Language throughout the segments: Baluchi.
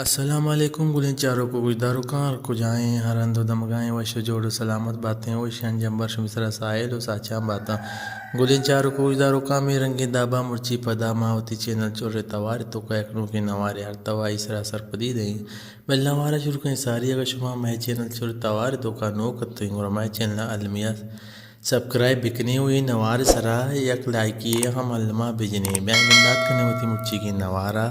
السلام علیکم گلیں چاروک و گوشداروکاں، ہر کجائیں، ہر ہند و دمگائیں، وش و جوڑ و سلامت باتیں و ایشان جمبر شمی سرا ساہیل و ساچان باتاں۔ گلیں چاروک و گوشداروکاں، مے رنگیں دابا مرچی پدا ما وتی چینل چر توار توکا یک نوکیں نوارے آرتا و آئی سرا سرپدی دئیں۔ بل نوارا شروع کئیں ساری، اگہ شما مئے چینل چر توار توکا نوک اتیں، گڑا مئے چینل المیہ سبسکرائب بکنیں و اے نوار سرا یک لائکی ہم الما بجنیں۔ بیائیں بندات کنیں وتی مچیگیں نوارا۔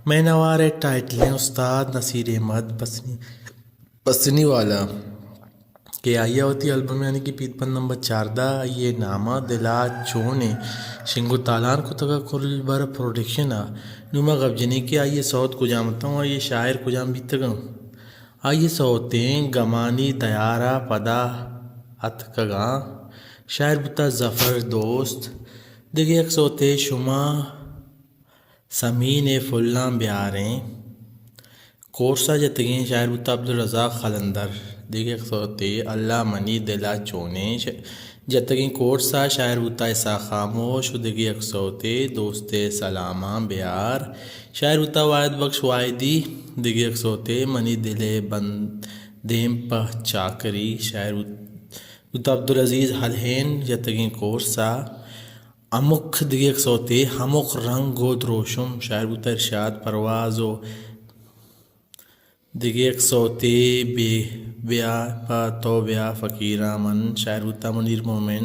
مئے نوار ء ٹائٹل ایں استاد نصیر احمد پسنی، پسنی والا کہ آئی ء وتی البم یعنی کہ پیت بند نمبر چاردہ، آئی ء نام ء دل ء چون ایں، شنگ و تالان کتگ ء کلبر پروڈکشن ء۔ نوں ما گپ جنیں کہ آئی ء سوت کجام اتاں و آئی ء شاعر کجام بیتگاں۔ آئی ء سوتیں گمانی تیار ء پدا اتکگاں، شاعر بوتا ظفر دوست۔ دگہ یک سوتے شما سمین ء پھلاں بیاریں، کورس ء جتگیں، شاعر بوتا عبدالرزاق قلندر۔ دگہ یک سوتے اللہ منی دل ء چونیں، ش-، جتگیں کورس ء، شاعر بوتا اسحاق خاموش۔ و دگہ یک سوتے دوست ء سلاماں بیار، شاعر بوتا واحد بخش واحدی۔ دگہ یک سوتے منی دل ء بند دیم پہ چاکری، شاعر بوت، بوت عبدالعزیز ہلین۔ جتگیں کورس ء ہمک، دگہ یک سوتے ہمک رنگ و دروشم، شاعر بوت ارشاد پرواز۔ و دگہ یک سوتے بے، بیا پہ تو بیا فقیراں من، شاعر بوتا منیر مومن۔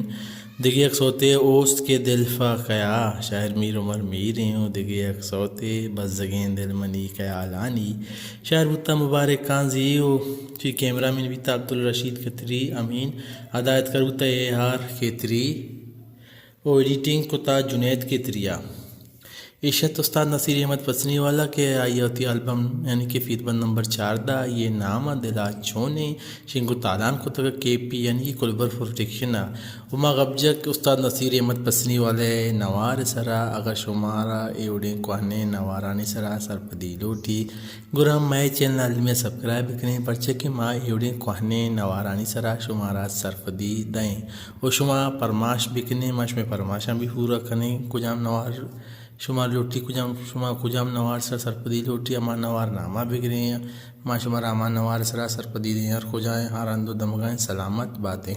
دگہ یک سوتے اوست کے دل پہ کیا، شاعر میر عمر میریں۔ و دگہ یک سوتے بزگیں دل منی خیالانی، شاعر بوتا مبارک قاضی۔ و چی کیمرہ مین بیتا عبدالرشید کتری امین، ہدایت کار بوتا اے آر کتری و ایڈیٹنگ کتا جنید کتری ء۔ ایش ات استاد نصیر احمد پسنی والا کہ آئی ء وتی البم یعنی کہ فیت بند نمبر چاردہ، آئی ء نام ء دل ء چونیں، شنگ و تالان کتگ ء کے پی یعنی کہ کلبر پروڈکشن ء۔ و ما گپ جت استاد نصیر احمد پسنی والے ء نوار ء سرا۔ اگاں شمارا اے وڑیں کوہنیں نوارانی سرا سرپدی لوٹی، گڑا مئے چینل ء المی ء سبسکرائب بکنیں، پرچہ کہ ما اے وڑیں کوہنیں نوارانی سرا شمارا سرپدی دئیں۔ و شما پرماش بکنیں، ما شمئے پرماشاں بھی پورا کنیں۔ کجام نوار شما لوٹی، کجام، شما کجام نوار سر سرپدی لوٹی، ہما نوار ناما بگریں، ما شمارا ہما نوار سرا سرپدی دیں۔ ہر کجائیں، ہر ہند و دمگائیں، سلامت باتیں۔